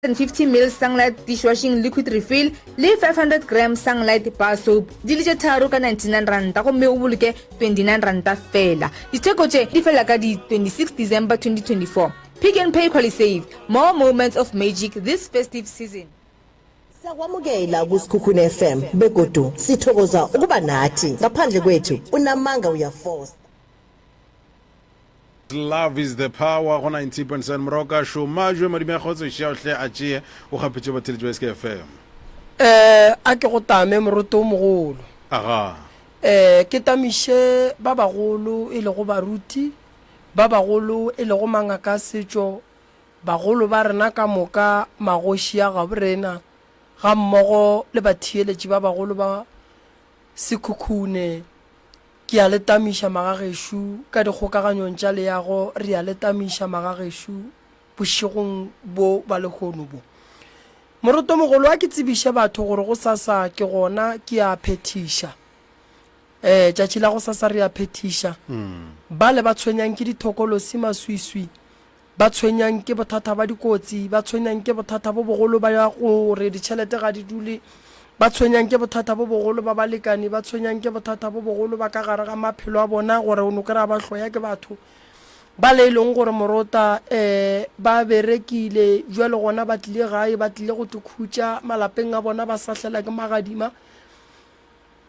250 ml Sunlight Dishwashing Liquid Refill le 500 gram Sunlight Bar Soap di le tše tharo ka 99 ranta gomme o boloke 29 ranta feela. Ditheko tše di fela ka di 26 December 2024. Pick n Pay QualiSave, more moments of magic this festive season. Siyakwamukela kuSikhukhune FM begodu sithokoza ukuba nathi. Ngaphandle kwethu unamanga uyafosta. Love is the power go 90.7 Moroka šoma jwe madime a kgotso šia hle a tšee o gapetše batheletši ba SKFM. Eh a ke go tame moroto o mogolo. Aga. Eh ke tamiše ba bagolo e lego baruti, ba bagolo e lego mangaka a setšo, bagolo ba rena ka moka, magoši a gabo rena, gammogo le batheeletši ba bagolo ba Sekhukhune. Ke a le tamiša magagešo ka dikgokaganyong tša leago, re a le tamiša magagešo bošegong bo ba lehono bo. Morotomogolo a ke tsebiše batho gore gosasa ke gona ke a phethiša. Ee, tšatši la gosasa re a phethiša. Bale ba tshwenyang ke dithokolosi maswiswi, ba tshwenyang ke bothata ba dikotsi, ba tshwenyang ke bothata bo bogolo ba gore ditšhelete ga di dule, ba tshwenyang ke bothata bo bogolo ba balekani, ba tshwenyang ke bothata bo bogolo ba ka gare ga maphelo a bona gore o no kry-a ba hloya ke batho ba le e leng gore morota um ba berekile jwale gona ba tlile gae ba tlile go tlo malapeng a bona ba sahlela ke magadima.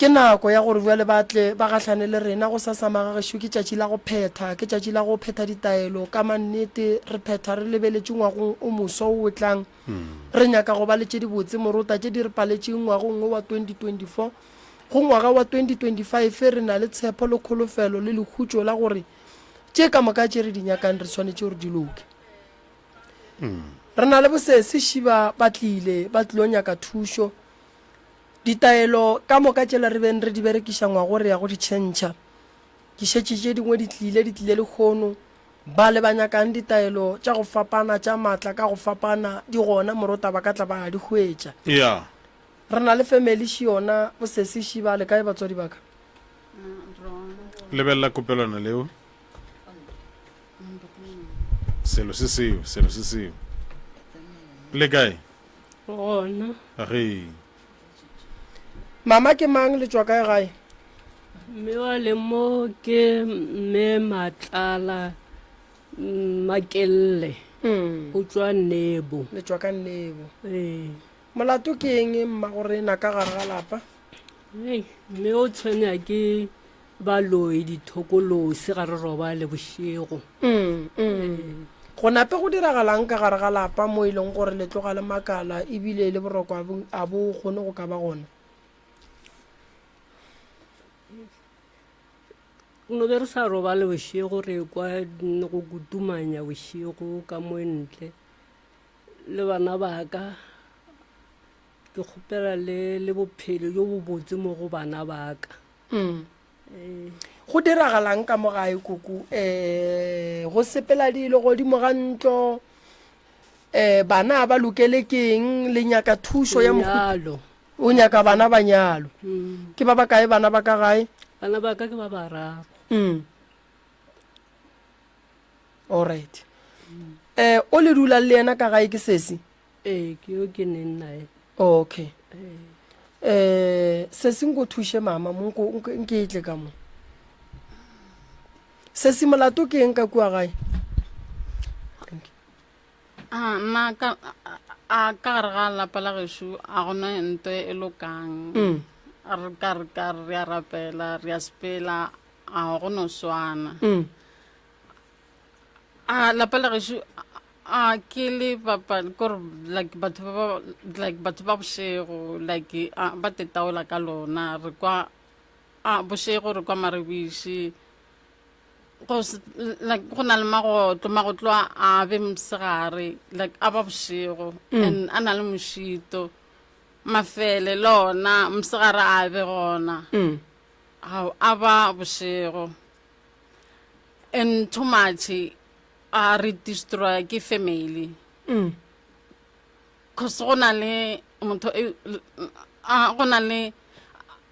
Ke nako ya gore bjale ba tle ba gahlane le rena gosasa magagešo. Ke tšatši la go phetha. Ke tšatši la go phetha ditaelo. Ka mannete, re phetha re lebeletše ngwagong o moswa wo o tlang. Re nyaka go ba le tše dibotse morota tše di re paletšeng ngwagong wo wa 2024. Go ngwaga wa 2025 re na le tshepo le kholofelo le lehutšo la gore tše ka moka tše re di nyakang re swanetše gore di loke. Re na le bosesi Šiba ba tlile ba tlilo nyaka thušo. Ditaelo ka moka tšela re beng re di berekiša ngwago re ya go di tšhentšha. Ke šetše tše dingwe di tlile, di tlile lehono. Bale ba nyakang ditaelo tša go fapana, tša maatla ka go fapana, di gona, morota ba ka tla ba di hwetša. Yeah. Re na le family še yona, bo sesi še ba, le kae batswadi ba ka? Lebelela kopelwana leo. Selo se seo, selo se seo. Le kae? Gona. Ge. Mama ke mang le tšwa kae gae? Mme wa le mo ke mme Matlala Makelle. Mm. O tšwa Nebo. Le tšwa ka Nebo. Ee. Molato ke eng mma gore na ka gare ga lapa? Hey, mme o tshwenya ke Baloi dithokolosi ga re robale bošego. Mm, mm. Go nape go diragalang ka gare ga lapa mo e leng gore le tloga le makala ebile le boroko a bo, a bo kgone go ka ba gona? No be re sa robale bošego re kwa go kutumanya bošego ka mo ntle le bana ba ka. Ke kgopela le le bophelo jo bobotse mo go bana ba ka. Mm. Go diragalang ka mo gae koko? Eh, go sepela dilo godimo ga ntlo. Eh, bana ba lokele keng? Le nyaka thušo ya mohuta? Nyalo. O nyaka bana ba nyalo. Mm. Ke ba ba kae bana ba ka gae? Bana ba ka ke ba bararo. Mm. All right. Eh, o le dulang le yena ka gae ke sesi? Ee, ke yo ke neng nae. Okay. Eh, sesi nko thuše mama mo nko nko- nke e tle ka mo. Sesi molato ke eng ka kua gae? Thank you. A nna ka a ka gare ga lapa la gešo a gona nto e lokang. Mm. Re ka re ka re a rapela, re a sepela, a go no swana. Mm. A lapa la gešo a ke le bapa kore like batho ba ba like batho ba bošego like a ba tetaola ka lona re kwa a bošego re kwa marebiši go like go na le magotlo magotlo a be mosegare like a ba bošego mm. and a na le mošito mafele le ona mosegare a be gona mm. a ba bošego and too much a re destroy ke family mm. cause go na le motho e, a go na le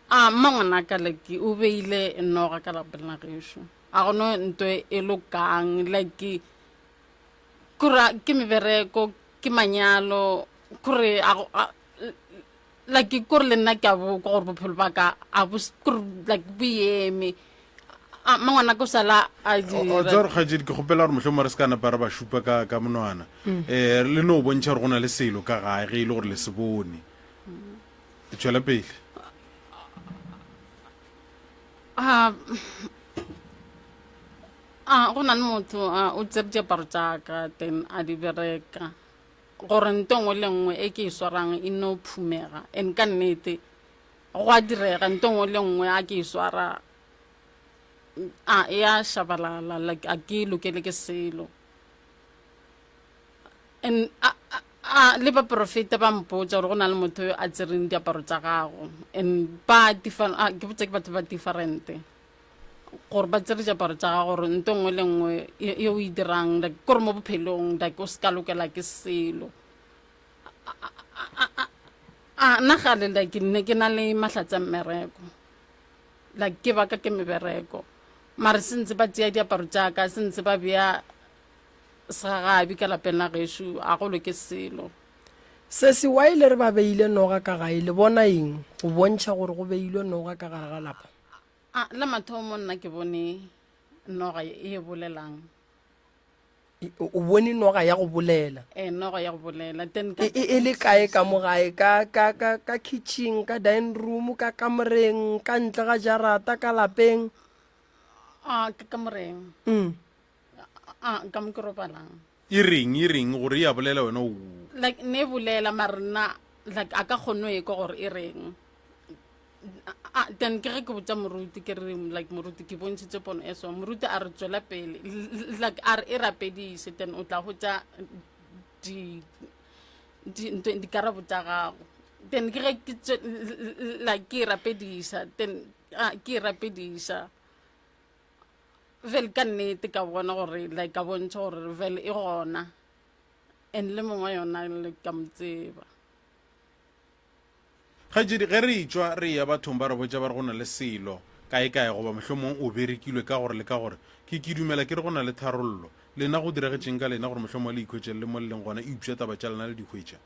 a mma ngwanaka like o beile noga ka lapeng la gešo a gono nto e lokang like kura ke mebereko. ke manyalo kore a go- a- like kore le nna ke a bokwa gore bophelo ba ka a bo s- kore like bo eme A, mangwana ko sala a O dira tseba gore kgaetšedi ke kgopela gore mohlomongwe re se ka napa re ba šupa ka ka monwana um le no bontšha gore go na le selo ka gae ge e le gore le se bone tšwela pele A, a go na le motho a, o tsere diaparo tša ka then a di bereka gore nto nngwe le nngwe e ke e swarang e no phumega and ka nnete go a direga nto nngwe le nngwe a ke e swara a e a shabalala like a ke lokele ke selo And a, a, a, le baporofeta ba mpotsa gore go na le motho yo a tsereng diaparo tša gago and ba different a, ke botsa ke batho ba different gore ba tsere diaparo tša gago gore nto nngwe le nngwe ye ye o e dirang like kore mo bophelong like o se ka lokela ke selo a nna gale like nne ke na le mahlatse a mmereko like ke baka ke mebereko mare sentse ba tšea diaparo tša ka sentse ba bea Segagabi ka lapeng la gešo a go loke selo. Sesi, why le re ba beile noga ka gae? Le bona eng go bontšha gore go beilwe noga ka gare ga lapa? A, la mathomo nna ke bone noga e bolelang. O bone noga ya go bolela? Ee, noga ya go bolela. Then ka E, e, e le kae ka mo gae? Ka, ka, ka, ka kitchen, ka dining room, ka kamoreng, ka ntle ga jarata, ka lapeng? A, ka kamoreng. Mm. A, ka mo ke robalang. E reng, e reng gore e a bolela wena o. Like ne e bolela mare nna like a ka kgone go ekwa gore e reng. A, then ke ge ke botša moruti ke re like moruti ke bontšhitše pono e so moruti a re tswela pele like a re e rapediše then o tla hwetša di di dikarabo tša gago then ke ge ke like ke e rapediša then ke e rapediša Vele ka nnete ka bona gore like ka bontšha gore vele e gona and le mongwe wa yona le ka mo tseba. Kgaetšedi, ge re etšwa re eya bathong ba re botša ba re go na le selo kaekae goba mohlomong o berekilwe ka gore le ka gore, ke, ke dumela ke re go na le tharollo. Lena go diragetšeng ka lena gore mohlomongwe le ikhwetše le le mo le leng gona eupša taba tša lena le di hwetša?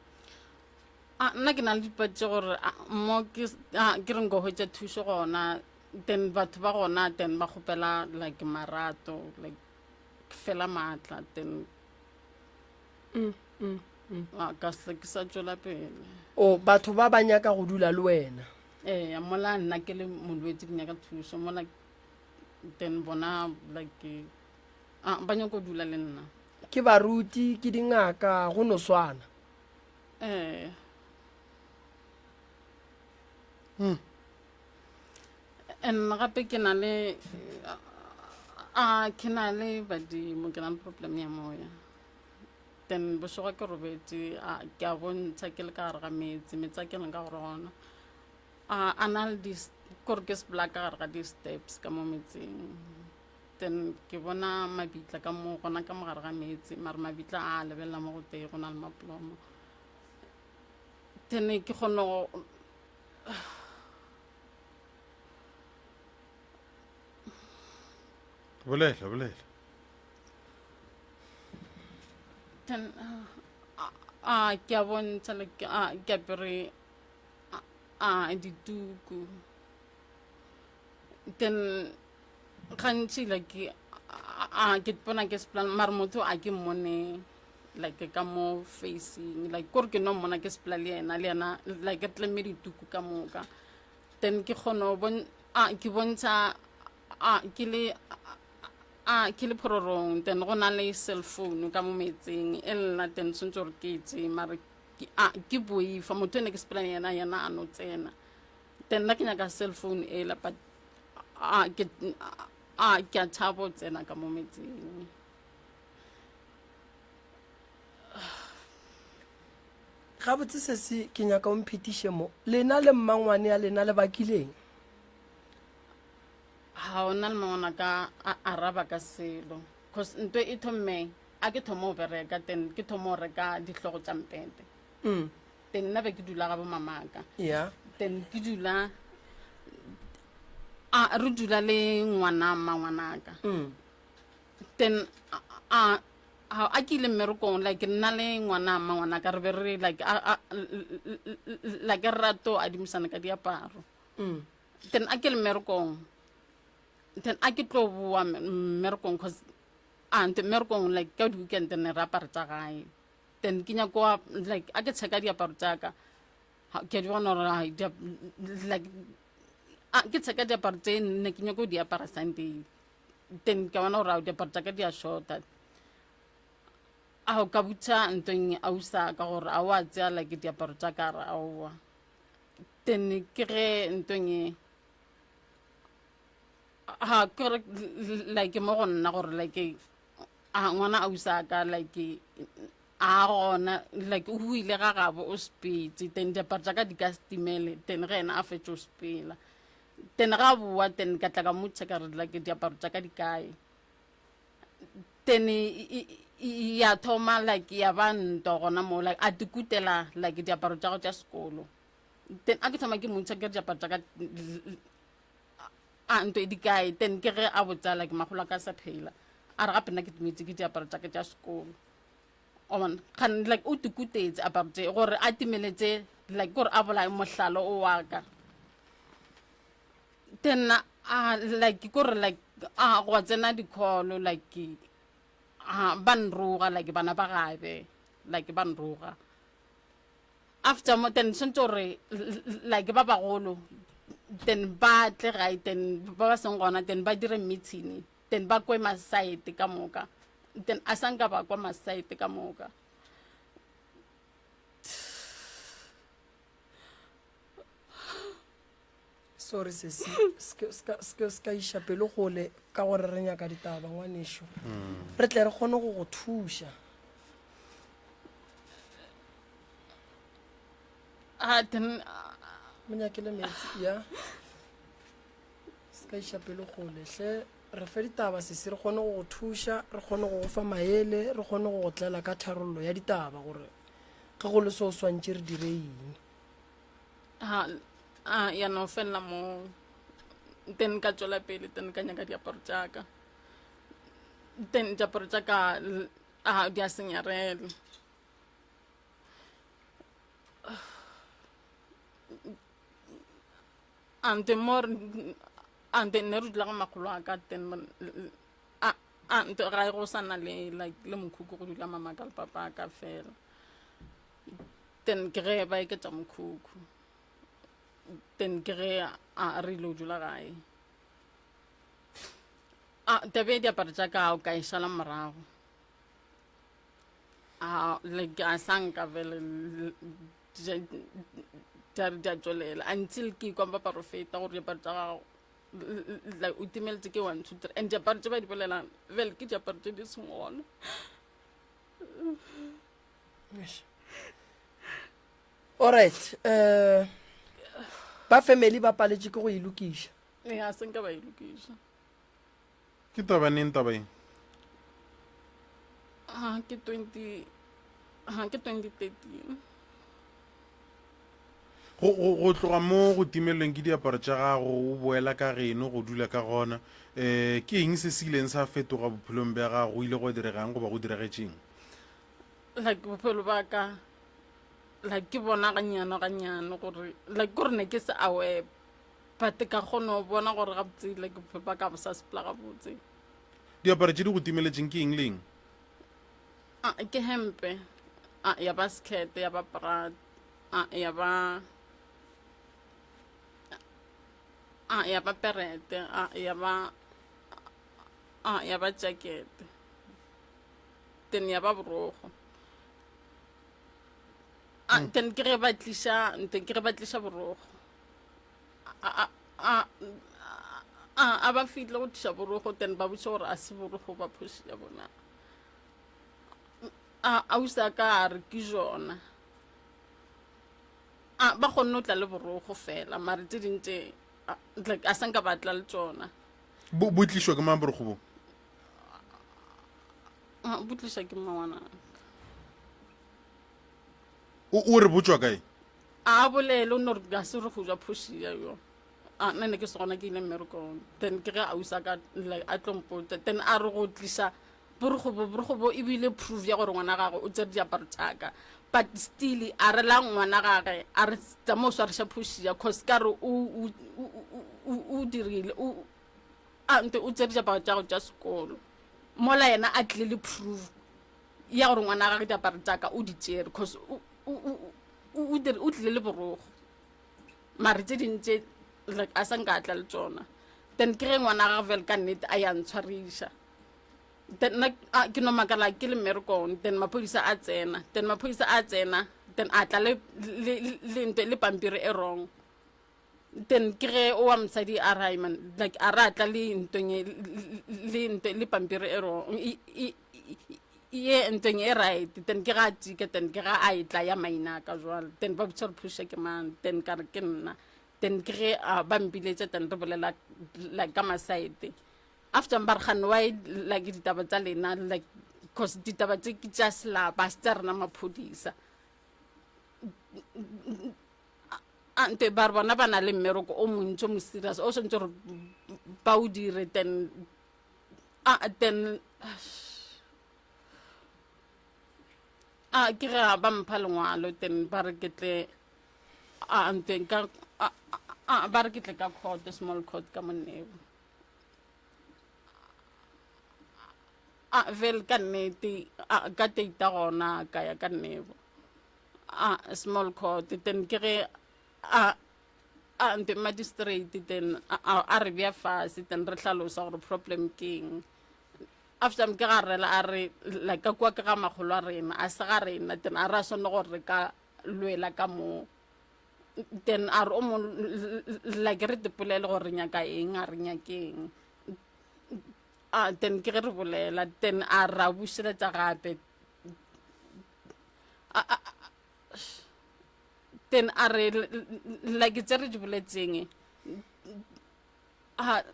A, nna ke na le dipadi tše gore a, mo ke, a, ke re nko hwetša thušo gona then batho ba gona then ba kgopela like marato like ke fela maatla then mm, mm, mm. Ah, ka se ke sa tšwela pele o batho ba ba nyaka go dula le wena ee mola nna ke le molwetse ke nyaka thuso mola then bona like ah, ba nyako dula le nna ke baruti ke dingaka go no swana ee mm. And gape ke na le a ke na le badimo ke na le problem ya moya then bošego ke robetše a ke a bontsha ke le ka gare ga meetse meetse a ke leng ka gore gona a a na le di kore ke sepela ka gare ga di-steps ka mo metseng then ke bona mabitla ka mo gona ka mo gare ga meetse mare mabitla a lebelela mo go tee go na le maplomo then ke kgone go Bolela, bolela. Then, a ke a bontsha like a ke apere a dituku then gantši like a ke bona ke sepela mare motho a ke mmone like ka mo facing like kore ke no mmona ke sepela le yena le yena like re tlemme dituku ka moka then ke kgone go bon a ke bontsha a ke le a ke le phororong then go na le cell phone ka mo metseng e lla then tshwanetse gore ke e tseye mare a ke boifa motho ene ke sepela le yena yena a no tsena then nna ke nyaka cell phone ela but a ke a ke a tshaba go tsena ka mo metseng Gabotse sesi ke nyaka o mphetiše mo. Lena le mmangwane ya lena le bakileng? Ga ona le mangwana ka a araba ka selo cause nto e thomme a ke thoma go bereka then ke thoma go reka dihlogo tša mpete Mm. then nna be ke dula ga bo mamaka Yeah. then ke dula a re dula le ngwana mmangwanaka Mm. then a a. A a ke ile mmerekong like nna le ngwana mma ngwana ka re be re like a a like re rato adimisana ka diaparo. Mm. Then a ke le mmerekong then a ke tlo boa mmerekong cause a nte mmerekong like ka di-weekend ne re apara tsa gae then ke nyako like a ke checka diaparo tsa ka ke a di bona gore like a ke checka diaparo tse ne ke nyako di apara Sunday then ka bona gore diaparo tsa ka di a shorta a ka butša ntong ausa ka gore a wa tsea like diaparo tsa ka re aowa then ke ge ntong e ha ke re like mo go nna gore like a ngwana ausa ka like a gona like o ile ga gabo o sepetse then diaparo tsa ka di ka setimele then ge ena a fetse o sepela Then ga boa then ka tla ka motšha ka re like diaparo tša ka di kae. Then ya thoma like ya ba ntwa gona mo like a di kutela like diaparo tša go tša sekolo. Then a ke thoma ke motšha ke re diaparo tša ka a ntwa e di kae. Then ke ge a botsa like magolo a ka sa phela. A re gape nna ke timetse ke diaparo tša ka tša sekolo. O bona kgane like o tikutetse aparo tše gore a timeletse like gore a bolaye mohlalo o wa ka. Then a like kore like a go tsena di-call like a ba nroga like bana ba gabe like ba nroga. After mo then swantse gore like ba bagolo then ba tle gae then ba ba seng gona then ba dire meeting then ba kwe masaete ka moka then a sa nka ba kwa masaete ka moka. Sorry sesi, se se ka iša pelo gole ka gore re nyaka ditaba ngwanešu. Re tle re kgone go go thuša. Ah, then Mo nyakele metsi ya. Se ka iša pelo gole hle re fe ditaba sesi re kgone go go thuša, re kgone go go fa maele, re kgone go go tlela ka tharollo ya ditaba gore ge go le so o swantše re dire eng. Ha, a ya no felela mo then ka tšwela pele then ka nyaka diaparo tša ka then diaparo tša ka a di a senyarela ante mo ante nne re dula ga makgolo a ka then ante ga e go sa na le like le mokhukhu go dula mama ka le papa ka fela Then ke ge ba eketša mokhukhu. Then ke ge a re ile o dula gae. A tabe diaparo tša ka o ka e šala morago. A like a sa nka vele di a tšwelela until ke ikwa ba porofeta gore diaparo tša gago like o timeletse ke 1 2 3 and diaparo tše ba di bolelang vele ke diaparo tše di seng gona. Alright, eh ba family ba paletše ke go e lokiša. Ee, a se nka ba e lokiša. Ke taba neng taba e? Ha ke 20 ha ke 2013. Go, go, go tloga mo go timelelweng ke diaparo tša gago o boela ka geno go dula ka gona, um ke eng se se ileng sa fetoga bophelong bja gago? Go ile gwa direga'ng goba go diragetšeng? Like bophelo ba ka like ke bona gannyane gannyane gore like kore ne ke se aware but ka kgona go bona gore gabotse like bophelo ba ka bo sa sepela gabotse. Diaparo tše di go timeletšeng ke eng le eng? A ke hempe, a ya ba skirt, ya ba bra, a ya ba a ya ba perete, a ya ba a ya ba jacket. Then ya ba borogo. A then ke ge ba tliša, then ke ge ba tliša borogo. A a a a ba fihle go tliša borogo then ba botša gore a se borogo ba phoši ya bona. A ausi a ka a re ke jona. A ba kgonne go tla le borogo fela mare tše ding tše like a sa nka ba tla le tšona. Bo, bo tlišwa ke mang borokgo bo? Bo tlišwa ke mmangwanaka. O, o re bo tšwa kae? A bolele o no re ga se re go ja phoši ya yo. A nna ne ke se gona ke ile mmerekong. Then ke ge ausi a ka like a tlo mpotša. Then a re go tliša. Borokgo bo, borokgo bo e bile proof ya gore ngwana gagwe o tsere diaparo tša ka. But still a re la ngwana gage a re tsamao swariša Portia cause ka re o, o, o, o, o dirile, o, a nte o tsere diaparo tša gago tša sekolo. Mola yena a tlile le proof ya gore ngwana gage diaparo tša ka o di tšere cause o, o, o, o, o, o tlile le borokgo. Mare tše ding tše like a sa nka a tla le tšona. Then ke ge ngwana gage vele ka nnete a ya ntshwariša. Then nna a ke no makala ke le mmerekong then maphodisa a tsena then maphodisa a tsena then a tla le le le nto le pampiri e wrong then ke ge o wa mosadi a re man like a re a tla le ntong e le nto le pampiri e wrong ye ntong e right then ke ga a tika then ke ga a e tla ya maina ka jwalo then ba botsa gore phusha ke mang then ka re ke nna then ke ge ba mpiletša then re bolela like ka masaete After ba re gane why like ditaba tsa lena like cause ditaba tse ke tša selapa se tša rena maphodisa ante ba re bona ba na le mmereko o montši o mo serious o swantse gore ba o dire then a then a ke ge ba mpha lengwalo then ba re ke tle a nteng ka a ba re ke tle ka court small court ka monnebo A vel ka nnete a ka teita gona ka ya ka nnebo a small court then ke ge a a nte magistrate then a a re bea fase then re hlalosa gore problem ke eng after ke ga rela a re like ka kwa ke ga magolo a rena a se ga rena then a re a swanne gore re ka lwela ka moo then a re o mo like re dipolele gore re nyaka eng a re nyakeng a then ke ge re bolela then a ra bušeletša gape then a re like tse re di boletseng a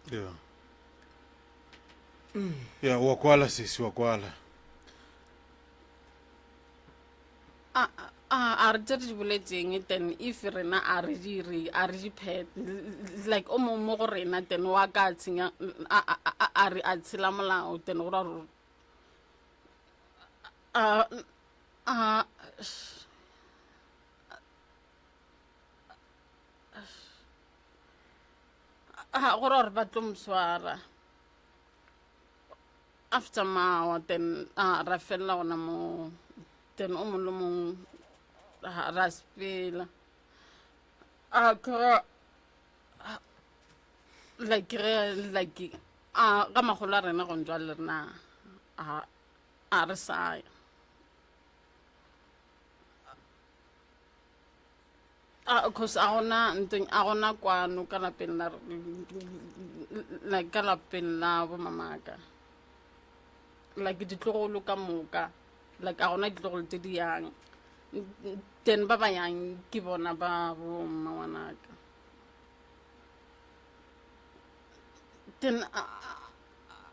Yeah. Yeah, wa kwala sesi wa kwala. A a re tse re di boletseng then if rena a re di re a re di phet like o mongwe mo go rena then wa ka tshenya a re a tshela molao then go ra gore a a a go ra gore ba tlo moswara after mawa then a ra felela gona moo then o mongwe le mongwe ra sepela a kry like ge like a ga magolo a rena gong jwale rena a re saya A cause a gona ntong a gona kwano ka lapeng la like ka lapeng la bo mamaka like ditlogolo ka moka like a gona ditlogolo tse di yang then ba ba yang ke bona ba bo mma ngwanaka then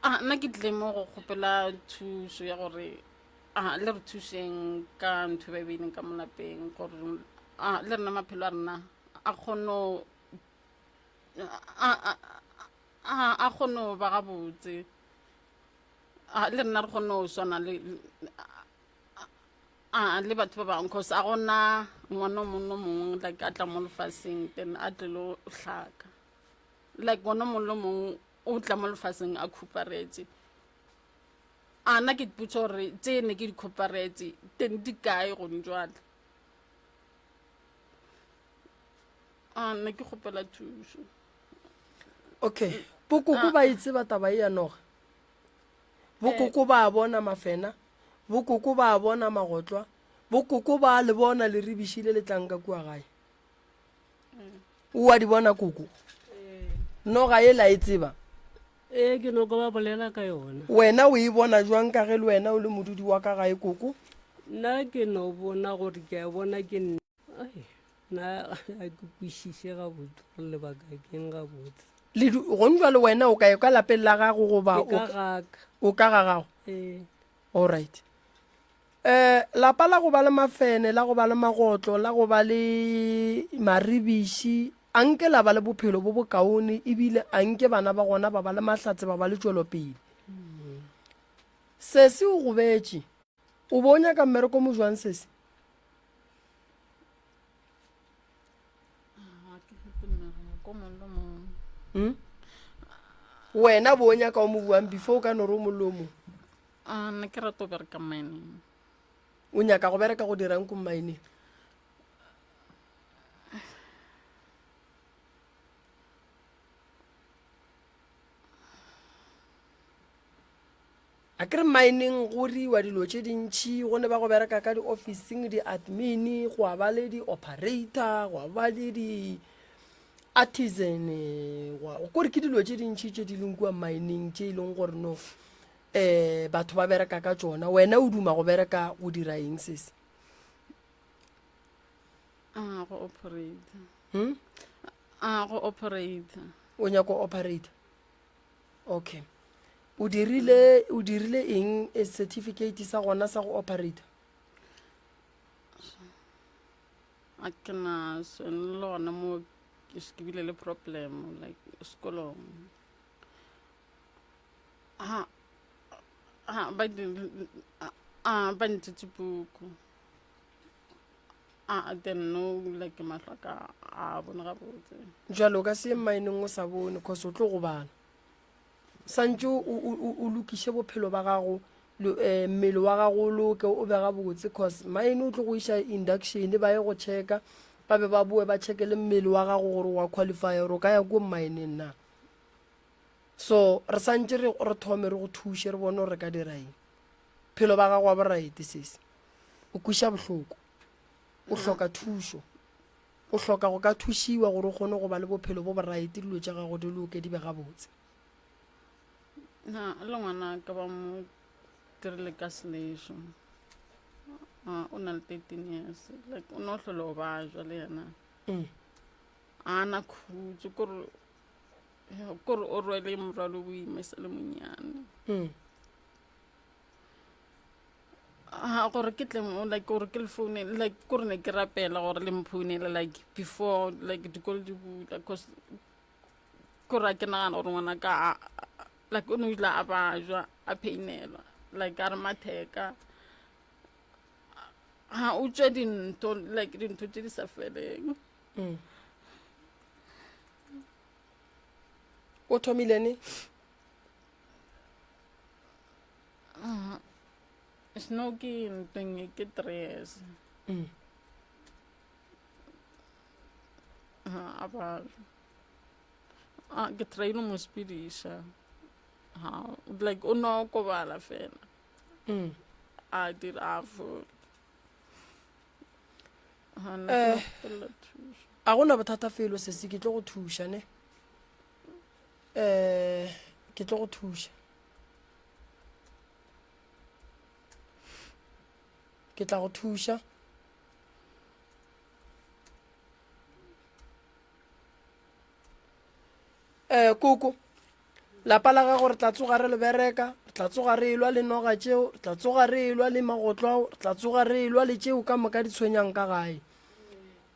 a nna ke tlile mo go kgopela thuso ya gore A le re thušeng ka ntho ba e beileng ka mo lapeng gore a le rena maphelo a rena a kgono a kgono ba gabotse a le rena re kgone go swana le a le batho ba bangwe cause a gona ngwana o mongwe le mongwe like a tla mo lefaseng then a tlilo hlaka like ngwana o mongwe le mongwe o tla mo lefaseng a khuparetse A na ke ipotša gore tše ne ke di kgoparetse teng di kae gone jwale? A nna ke kgopela thušo. Okay, bokoko ba e tseba taba e ya noga. Bokoko ba bona mafena, bokoko ba bona magotlwa, bokoko ba le bona leribiši le le tlang ka kua gae. O a di bona koko? Noga e la e tseba? Ee, ke no kwa ba bolela ka yona. Wena o e bona jwang ka ge le wena o le modudi wa ka gae koko? Nna ke no bona gore ke a bona ke nna. Ai, nna ga ke kwešiše gabotse gore lebaka keng gabotse. Le gong jwale wena o kae ka lapeng la gago goba Ke ka gaka. O ka ga gago? Ee. All right. Um lapa la go ba le mafene, la go ba le magotlo, la go ba le maribiši, a nke la ba le bophelo bo bokaone ebile a nke bana ba gona ba ba le mahlatse ba ba le tšwelopele. Sesi o gobetše. O bo o nyaka mmereko mo jwang sesi? Hmm? Wena bo o nyaka o mo buang before o ka no re o mong le o mongwe. A nna ke rata go bereka mining. O nyaka go bereka go dirang ko mining? A ke re mining go riwa dilo tše dintšhi, go ne ba go bereka ka di-officing, di-admin, go a ba le di-operator, go a ba le di-artisan, kore ke dilo tše dintšhi tše di leng kua mining tše e leng gore no um batho ba bereka ka tšona. Wena o duma go bereka go dira eng sese? A go operator. Hmm? A go operator. O nyaka go operator? Okay. O dirile o dirile eng e certificate sa gona sa go operator? A ke na sone le gona mo ke ke bile le problem like sekolong. Ha ha ba di a ba ntšhetše puku. A then no like mahlo a ka a bone gabotse. Jalo o ka se ye mmineng o sa bone cause o tlo gobala. Santše o, o, o, o lokiše bophelo ba gago, eh, mmele wa gago o loke o be gabotse cause mine o tlo go iša induction ba ye go checka ba be ba boe ba checke le mmele wa gago gore wa qualify gore o ka ya ko mmineng na. So re santše re, re thome re go thuše re bone gore re ka dira eng. Phelo ba gago a bo right sesi. O kweša bohloko. O hloka thušo. O hloka go ka thušiwa gore o kgone go ba le bophelo bo boraete, dilo tša gago di loke, di be gabotse. Na le ngwana ka ba mo dirile ka selešo. Ah, o na le 13 years. Like o no hlola o ba jwa le yena. Mm. A na khutso kore kore o rwele morwalo boima e sa le monyane. Mm. Ah, gore ke tle mo like gore ke le foune like kore ne ke rapela gore le mphounele like before like dikolo di bula cause kore a ke nagana gore ngwana ka like o ne o ile a bajwa a painelwa like a re matheka ha o tswe dintho like dintho tse di sa feleng mm. o thomile ne Uh, snow ke ntweng e ke 3 years. Mm. Ha a ba a ke try no mo spediša. Ha like o no kobala fela. Mm. A dira a fola. Ha nna ke Eh. no kgopela thušo. A gona bothata felo sesi ke tlo go thuša ne. Eh ke tlo go thuša. Ke tla go thuša. Eh koko lapa la gago re tla tsoga re le bereka re tla tsoga re elwa le noga tšeo re tla tsoga re elwa le magotlo ao re tla tsoga re elwa le tšeo ka moka di tshwenyang ka gae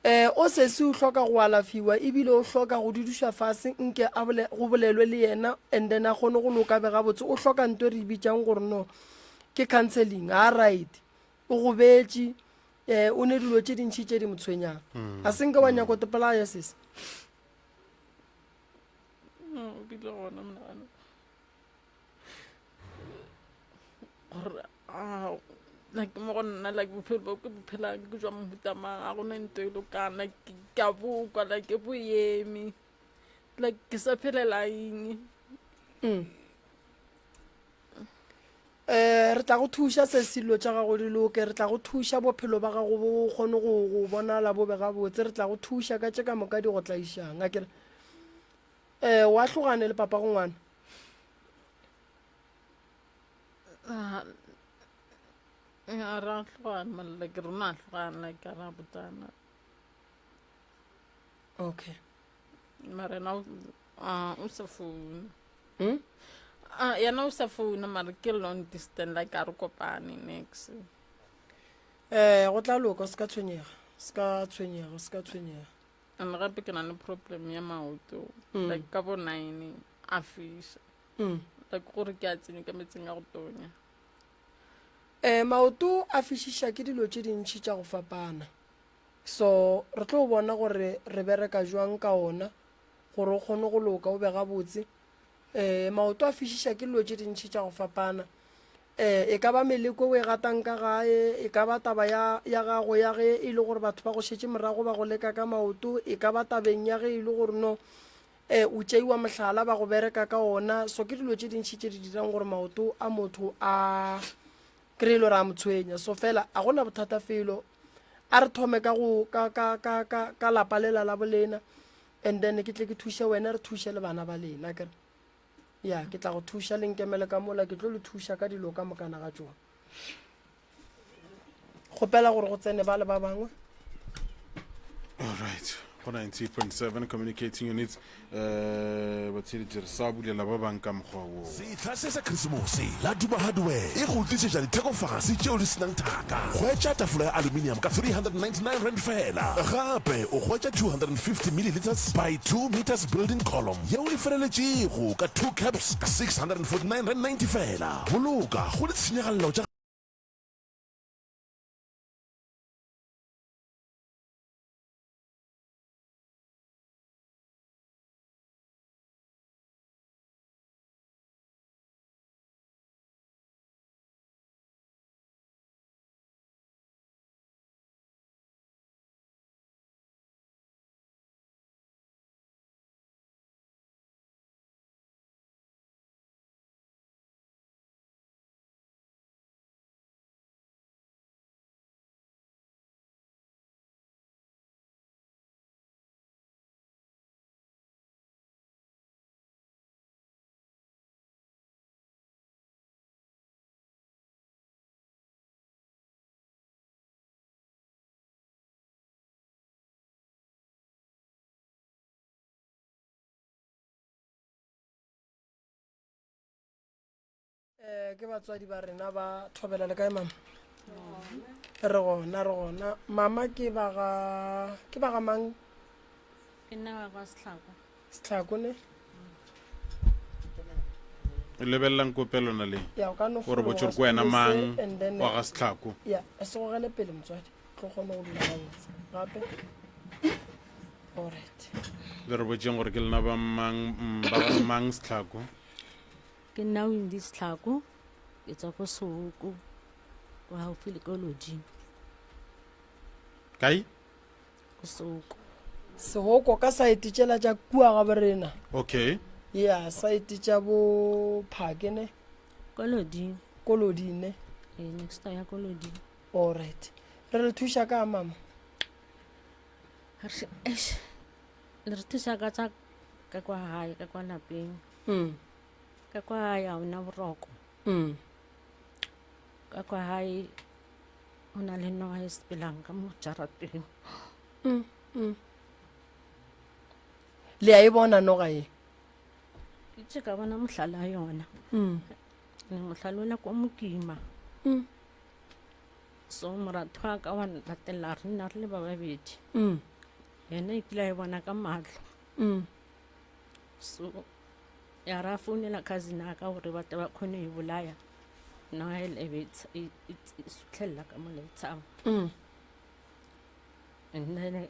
um o sesi o hloka go alafiwa ebile o hloka go dudišwa fase nke a bole, go bolelwe le yena and then a kgone go loka be gabotse o hloka nto e re e bitšang gore no ke counseling a right o gobetše um o ne dilo tše dintšhi tše di mo tshwenyang mm. a senke wa nyako tepolaya sese o bile gona monagano gore a like mo go nna like bophelo bo ke bo phelang ke jwa mohuta mang a gona nto e lokang like ke a bokwa like ke bo eme like ke sa phelela eng mm. eh re tla go thuša se selo tša gago di loke re tla go thuša bophelo ba gago bo kgone go go bonala bo be gabotse re tla go thuša ka tše ka moka di go tlaišang a kere eh wa hlogane le papa go ngwana Ah, a ra hlogana mara like rona a hlogana like a ra botsana okay mara yena o- ah, o sa founa hmm? Ah, yena o sa founa mara ke long distance like a re kopane next. Um go tla loka, o se ka tshwenyega, se ka tshwenyega, o se ka tshwenyega. And gape ke na le problem ya maoto, like ka bo nine a fiša. Like gore ke a tsenye ka metsing a go tonya. Um maoto a fišiša ke dilo tše dintši tša go fapana. So re tlo bona gore re bereka jwang ka ona gore o kgone go loka o be gabotse. Um maoto a fišiša ke dilo tše dintši tša go fapana. Um e ka ba meleko o e gatang ka gae, e ka ba taba ya, ya gago ya ge e le gore batho ba go šetše morago ba go leka ka maoto, e ka ba tabeng ya ge e le gore no um o tšeiwa mohlala ba go bereka ka ona. So ke dilo tše dintši tše di dirang gore maoto a motho a kry-e le gore a mo tshwenya. So fela a gona bothata felo. A re thome ka go ka ka ka ka ka lapa lela la bolena and then ke tle ke thuše wena re thuše le bana ba lena akere. Ya, ke tla go thuša le nkemele ka mola ke tlo le thuša ka dilo ka mokana ga tšona. Kgopela gore go tsene ba le ba bangwe. All right. Go 98.7 communicating units eh batheeletši re sa bulela ba bang ka mokgwa wo. Sehla se sa Krisemose, La Duma Hardware e go tlišetša dithekofase tšeo di se nang thaka. Hwetša tafola ya aluminium ka R399 feela. Gape o hwetša 250 millilitres by 2 metres building column yeo e feleletšego ka 2 caps ka R649.90 feela. Boloka go ditshenyagalelo tša. Eh, ke batswadi ba rena ba thobela le kae mama re gona re gona mama ke ba ga ke ba ga mang ke nna wa ga setlhako setlhako ne lebelelang kopelona le ya o ka no o re botse gore ke wena mang wa ga setlhako ya se gogele pele motswadi tlo kgone go dula gabotse gape alright le re botseng gore ke lena ba mang mm, ba ga mang setlhako Ke nna Windy Setlhako, ke tswa ko Sehoko, ko gaufi le ko Loding. Kae? Ko Sehoko. Sehoko ka saete tšela tša kua ga borena. Okay. Ya, saete tša bo Phake ne. Ko Loding. Ko Loding ne. Eh, next door ya ko Loding. All right. Re le thuša ka mama? Re, eish, le re thuša ka tša ka kwa gae, ka kwa lapeng. Mm. Ka kwa gae ga ona boroko. Mm. Ka kwa gae go na le noga e sepelang ka mo jarateng. Mm. Mm. Le a e bona noga e? Ke tše ka bona mohlala wa yona. Mm. Ne mohlala ola kwa mokima. Mm. So moratho wa ka wa latelela re nna re le ba babedi. Mm. Yena e kile a e bona ka mahlo. Mm. So ya ra founela cousin a ka gore ba tle ba kgone e bolaya nna e lebe e, e, e sutlhelela ka mo letshaba mm. and then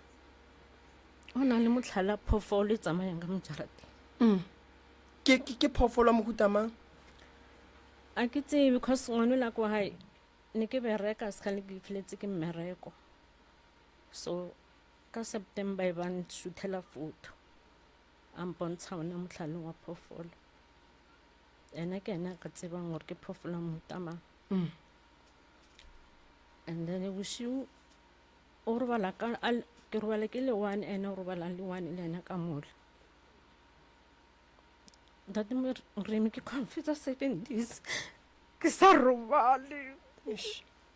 go na le motlhala phoofolo e tsamayang ka mojarateng mm. ke ke phoofolo mohuta mang a ke tsebe because ngwane la kwa gae ne ke bereka sekgale ke feletse ke mmereko so ka september e ba nsuthela photo a mpontsha ona mohlaleng wa phoofolo ena ke ena a ka tsebang gore ke phoofolo ya mohuta mang mm. and then bosiu o robala ka ke robala ke le one ene o robala le one le ena ka mola ntate moremi ke confetsa seven days ke sa robale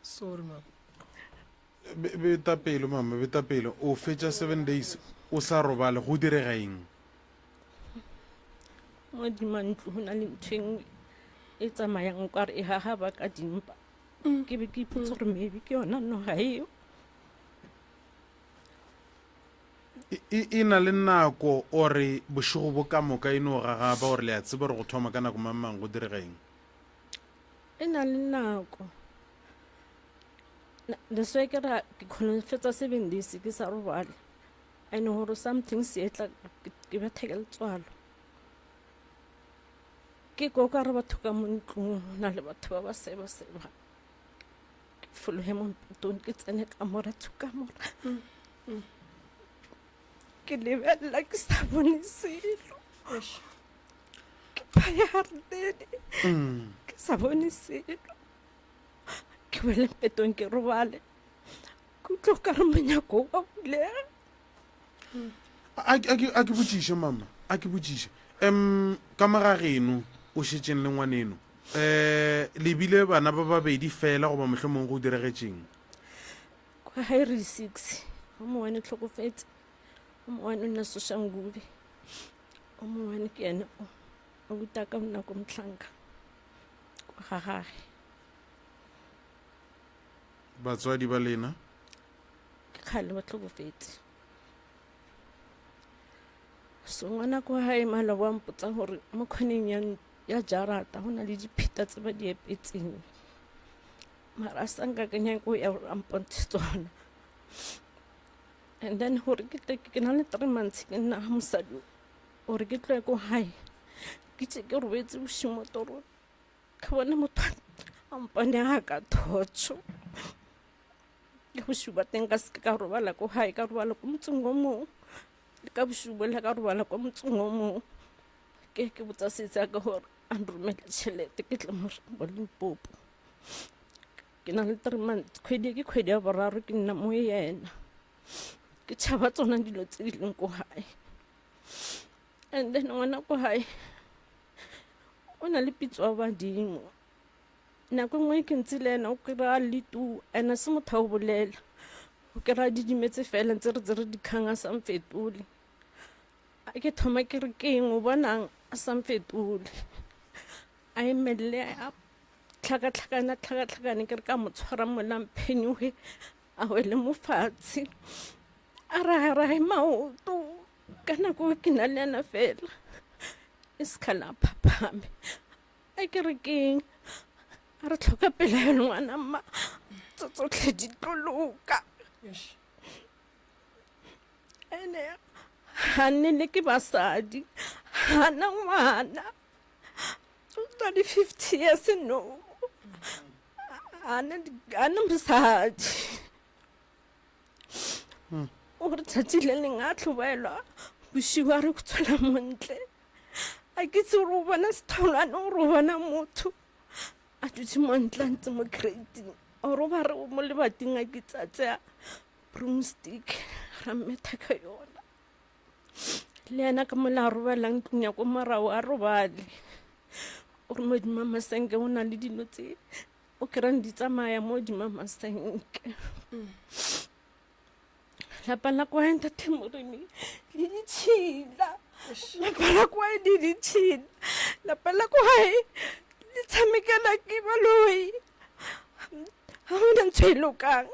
sorry mama Beta pelo mama, beta pelo. O fetša seven days o sa robale, go direga eng? Mo dima ntlo go na le ntho e nngwe e tsamayang o kare e gagaba ka dimpa. Ke be ke ipotsa gore maybe ke yona noga eo. E, e, e na le nako ore bošego bo ka moka e no gagaba gore le a tseba gore go thoma ka nako mang mang go direga eng? E na le nako. Leswe ke ra ke kgone go fetsa 7 days ke sa robale. And gore something se etla ke betha ke letswalo. Ke kwa o ka re batho ka mo ntlong go na le batho ba ba seba seba. Ke fologe mo mpotong ke tsene ka mora tsho ka mora. Ke lebelela ke sa bone selo. Ke phaya garetene ke sa bone selo. Ke wele mpetong ke robale. Ke utlwa o ka re monyako wa bulega. A, a, ke, a ke botšiše mama, a ke botšiše. Um, ka mo ga geno o šetšeng le ngwaneno, um le bile bana ba babedi fela goba mohlomong go diregetšeng? Kwa gae re six, o mongwe o hlokofetše, o mongwe o nna Soshanguve, o mongwe ke yena o abuti wa ka o nna ko Motlhanka kwa ga gage. Batswadi ba lena? Ke kgale ba hlokofetše. So ngwana kwa gae maloba wa mpotsa gore mo khoneng ya, ya jarata go na le dipheta tse ba di epetseng. Mara a sa nka ke nyaka go ya gore a mpontshe tsona. And then gore ke tle ke na le three months ke nna ga mosadi o, gore ke tloye ko gae ke tše ke robetse bošego mo torong ka bona motho a mpone a ka thotšho. Ka bošego ba teng ka seke ka robala ko gae ka robala ko motseng o mongwe le ka bošego bola ka robala ko motseng o mongwe ke ke botsa setse ka gore a nromele tšhelete ke tle mo Limpopo. Ke na le three months kgwedi e ke kgwedi ya boraro ke nna mo yena ke tšhaba tsona dilo tse di leng ko gae. And then ngwana ko gae o na le pitso ya badimo. Nako e nngwe ke ntse le ena o kry-a le tu ene se motho a o bolela o kry-a didimetse fela ntse re tsere dikgang a sa mfetole a ke thoma ke re ke eng o bonang a sa mfetole a emelele a tlhakatlhakana tlhakatlhakane ke re ka mo tshwara mola mphenyoge a wele mo fatshe a ragarae maoto ka nako ke na le ena fela e sekgala a phaphame A ke re keng a re tlhoka pelaelo ngwana mma tso tsotlhe di tlo loka ene ga nnele ke basadi ga na ngwana o na le 50 years no ga na mosadi o re tsatsi le leng a tlhobaelwa bošigo a re go tswela montle A ke itse gore o bona setholwane gore o bona motho a dutse mo ntle a ntse mo crating or o ba re mo lebating a ke tsa tseya broomstick ra mmetha ka yona le yena ka mola a robalang ntlong ya ko morago a robale o re modimo masenke o na le dilo tse o kry-ang di tsamaya mo modimo masenke Lapa la kwa ntate Moremi le ditšhila. Lapa la kwa le ditšhila. Lapa la kwa le tshamekela ke baloi. Ga gona ntho e lokang.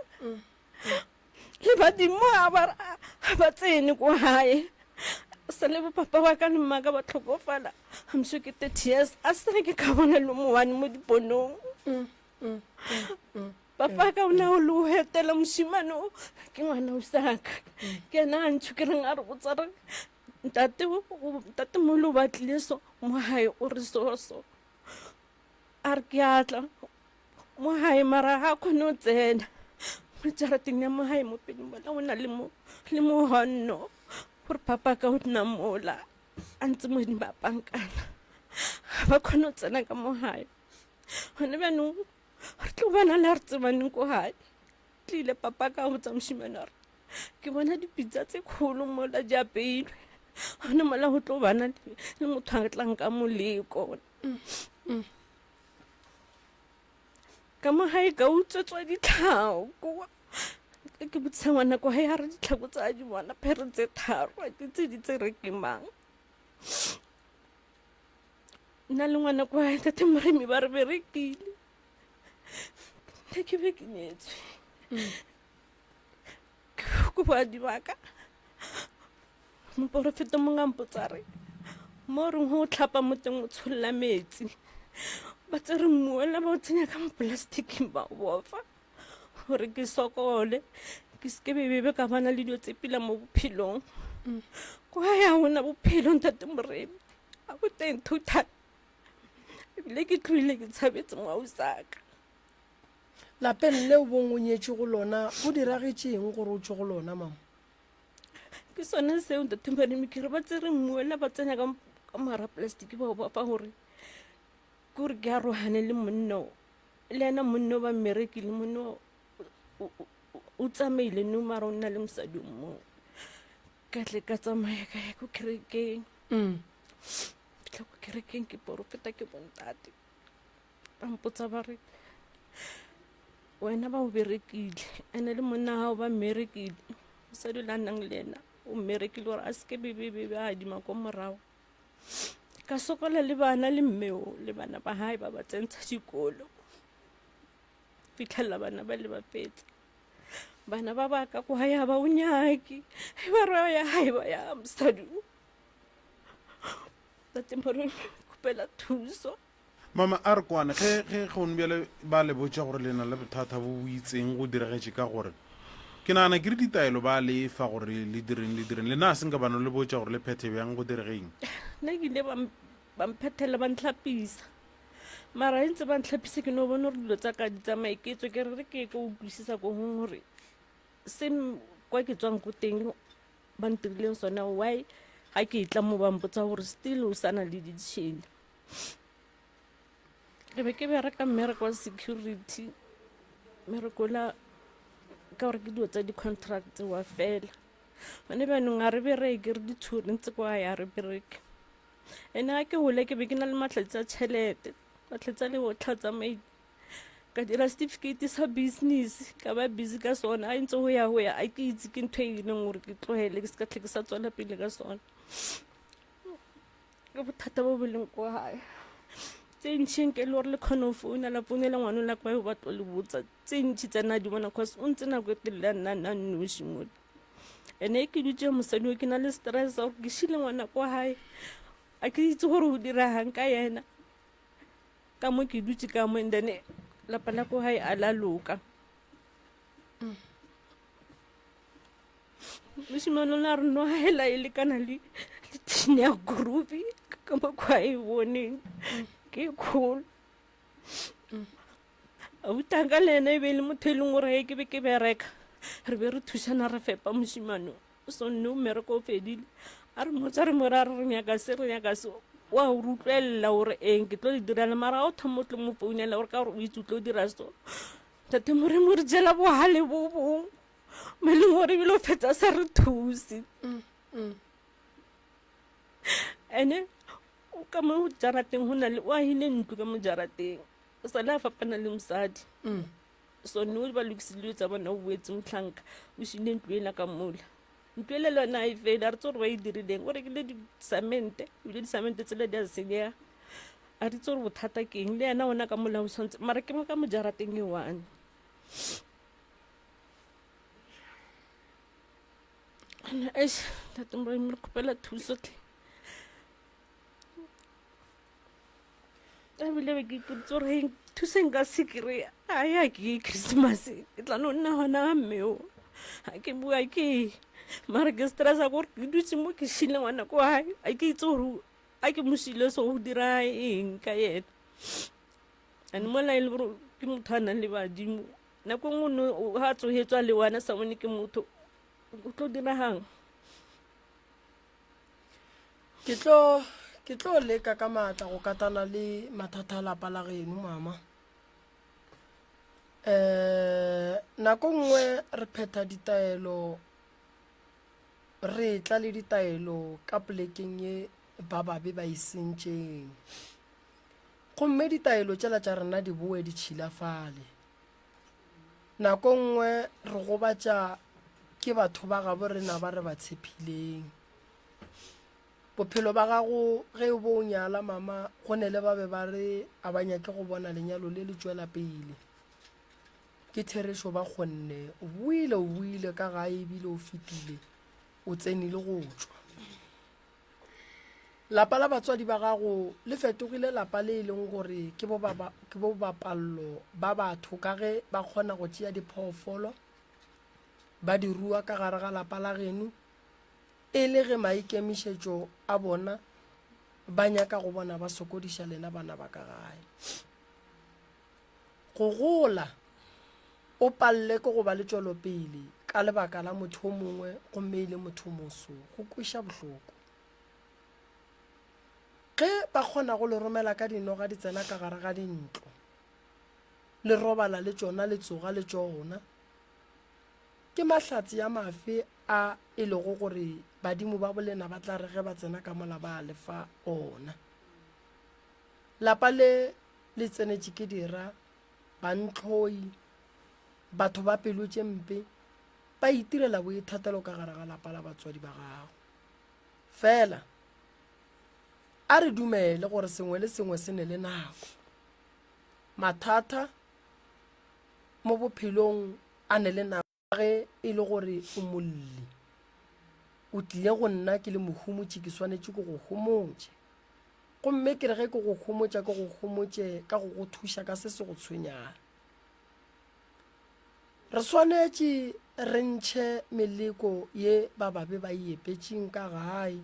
Le badimo ga ba ga ba tsene ko gae. Sa le bo papa wa ka le mma ka ba tlhokofala. I'm sure ke 30 years a sa ke ka bona le mo one mo diponong. Papa ka o ne o le o etela mošemane o ke ngwana o saka ke ena a ntšho ke reng a re botsa re ntate ntate mole o batlile so mo gae o re so so a re ke atla mo gae mara ga kgone o tsena mo jarateng ya mo gae mo pele mola o na le mo le mogonno gore papa ka o nna mola a ntse mo di bapankana ga ba kgone go tsena ka mo gae gone bjanong re tlo bona le re tsebaneng ko gae tlile papa ka botsa mošimane gore ke bona dipitsa tse kgolo mola di apeilwe gone mola go tlo bana le motho a tlang ka moleko ka mo gae ka utswetswa ditlhako ke botsisa ngwana ko gae a re ditlhako tsa di bona phere tse tharo a ke tse di tsere ke mang Nna le ngwana kwa tate Moremi ba re berekile. Nna ke be ke nyetswe ke boadi baka. Moporofeta mongwe a mpotsa re mo reng go tlhapa mo teng o tsholola metsi ba tsere mmuela ba o tsenya ka mo polastiking ba o bofa gore ke sokole ke seke bebebe ka bana le dilo tse pila mo bophelong kwa ya gona bophelo ntate moremi a bo teng total ebile ke tloile ke tshabetse moausaka Lapeng leo bong o nyetšwe go lona, go diragetše eng gore o tšwe go lona, mama? Ke sone seo ntate Moremi, ke re ba tsere mmuela ba tsenya ka ka mogara plastic ba o ba fa gore ke gore ke arogane le monna o. Le ena monna o ba mmerekile, monna o o tsamaile no mara o nna le mosadi o mongwe. Ka tle ka tsamaya ka ya ko kerekeng. Fitlha ko kerekeng ke porofeta ke bontate. Ba mpotsa ba re wena ba o berekile ene le monna gago ba mmerekile mosadi o le a nnang le ena o mmerekile gore a seke bebebebe a adima ko morago ka sokola le bana le mme o le bana ba gae ba ba tsentsha dikolo fitlhelela bana ba le ba fetsa bana ba ba ka kwa ya ba o nyake ba re ya gae ba ya mosadi o tate moremi kgopela thuso Mama a re kwane, ge, ge gone bjale ba le botša gore le na le bothata bo bo itseng go diragetše ka gore, ke nagana ke re ditaelo ba le fa gore le direng, le direng. Lena a se nka ba no le botša gore le phethe bjang, go direge eng? Nna ke ile ba, ba mphethela ba ntlhapisa. Mara e ntse ba ntlhapisa ke no bona gore dilo tsa ka di tsamaye ke tswe ke re re ke ko utlwisisa ko gongwe gore se kwa ke tswang ko teng ba ntirileng sona why ga ke tla mo ba mpotsa gore still o sa na le ditšhila. Ke be ke bereka mmereko wa security, mmereko la ka gore ke dilo tsa di-contract wa fela. Gone bjanong ga re bereke re ditšhuri ntse kwa ya re bereke. Ene ga ke gole ke be ke na le mahlatse a tšhelete, mahlatse a le botlhatsa ka dira certificate sa business ka ba busy ka sona a ntse go ya go ya a ke itse ke ntho e leng gore ke tlogele ke se ka tlhe ke sa tswela pele ka sona. Ke bothata bo bo leng ko gae tse ntšhi nke le gore le kgone go founa la founela ngwana o la kwa ba tlo le botsa tse ntšhi tsa nna di bona cause o ntse nako e telele a nna nna noši mo ene e ke dutse mosadi o ke na le stress gore ke šile ngwana kwa gae a ke itse gore o diragang ka yena ka mo ke dutse ka mo and then lapa la ko gae a la loka Mošemane o ne a re no hela e lekana le le thini ya groovy ka mokgwa a e boneng ke e kgolo. Abuti le ena e be e le motho e leng gore ge ke be ke bereka re be re thušana re fepa mošemane o. So nne mmereko o fedile a re mmotsa re mo ra re re nyaka se re nyaka se wa o re utlwelela gore eng ke tlo le direla mara ga o thoma o tlo mo founela gore ka gore o itse o tlo dira so tate moremi o re jela bogale bo bong mo e leng gore ebile o fetsa sa re thuse ene o ka mo jarateng go na le o agile ntlo ka mo jarateng o sale a fapana le mosadi so ne o ba lokisile dilo tsa bona o boetse motlhanka o šile ntlo ela ka mola ntlo ele le yone a e fele a re tse gore ba e dirileng o rekile disamente ebile disamente tsela di a senyega a re itse gore bothata ke eng le yena ona ka mola o tshwanetse mara ke mo ka mo jarateng e one Eish, ntate Moremi re kgopela thuso tlhe. Ebile be ke ipoditse gore hei, thuso e nka se kry-e a ya ke Christmas ke tla no nna gona ga mme o ga ke bua ke mara ke stressa gore ke dutse mo ke šile ngwana ko gae a ke itse gore a ke mo šile so go dira eng ka yena and mola e le gore ke motho a nang le badimo nako nngwe no ga tsogetswa le wena sa bone ke motho o tlo diragang ke tlo ke tlo leka ka maatla go katana le mathata a lapa la geno mama um nako nngwe re phetha ditaelo re tla le ditaelo ka polekeng ye ba babe ba e sentšeng Gomme ditaelo tšela tša rena di boe di tšhilafale. Nako nngwe re gobatša ke batho ba gabo rena ba re ba tshephileng. Bophelo ba gago ge o bo o nyala mama go ne le ba be ba re a ba nyake go bona lenyalo le le tšwela pele. Ke therešo ba kgonne. O boile, o boile ka gae ebile o fetile, o tsenile go tšwa. Lapa la batswadi ba gago le fetogile lapa le e leng gore ke bo ba, ke bo bapallo ba batho ka ge ba kgona go tšea diphoofolo ba di rua ka gare ga lapa la geno e le ge maikemišetšo a bona ba nyaka go bona ba sokodiša lena bana ba ka gae. Go gola o palele ke go ba le tšwelopele ka lebaka la motho o mongwe gomme e le motho moso go kweša bohloko. Ge ba kgona go le romela ka dinoga di tsena ka gare ga dintlo, le robala le tšona le tsoga le tšona, ke mahlatse a mafe a e lego gore badimo ba bolena ba tla re ge ba tsena ka mola ba le fa ona? Lapa le le tsenetše ke dira, bantlhoi, batho ba pelo tše mpe, ba itirela boithatelo ka gare ga lapa la batswadi ba gago. Fela, a re dumele gore sengwe le sengwe se ne le nako. Mathata mo bophelong a ne le nako. Ge e le gore o molli, o tlile go nna ke le mohomotši, ke swanetše ke go homotše. Gomme ke re ge ke go homotša, ke go homotše ka go go thuša ka se se go tshwenyang. Re swanetše re ntšhe meleko ye ba babe ba e epetšeng ka gae.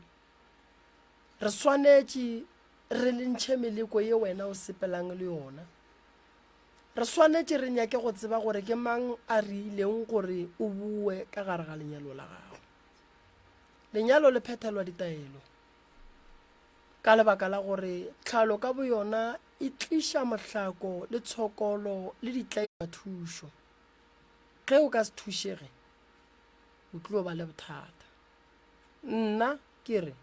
Re swanetše re ntšhe meleko ye wena o sepelang le yona. Re swanetše re nyake go tseba gore ke mang a re ileng gore o boe ka gare ga lenyalo la gago. Lenyalo le phethelwa ditaelo ka lebaka la gore tlhalo ka boyona e tliša mohlako le tshokolo le ditlaela thušo. Ge o ka se thušege, o tlo ba le bothata. Nna ke re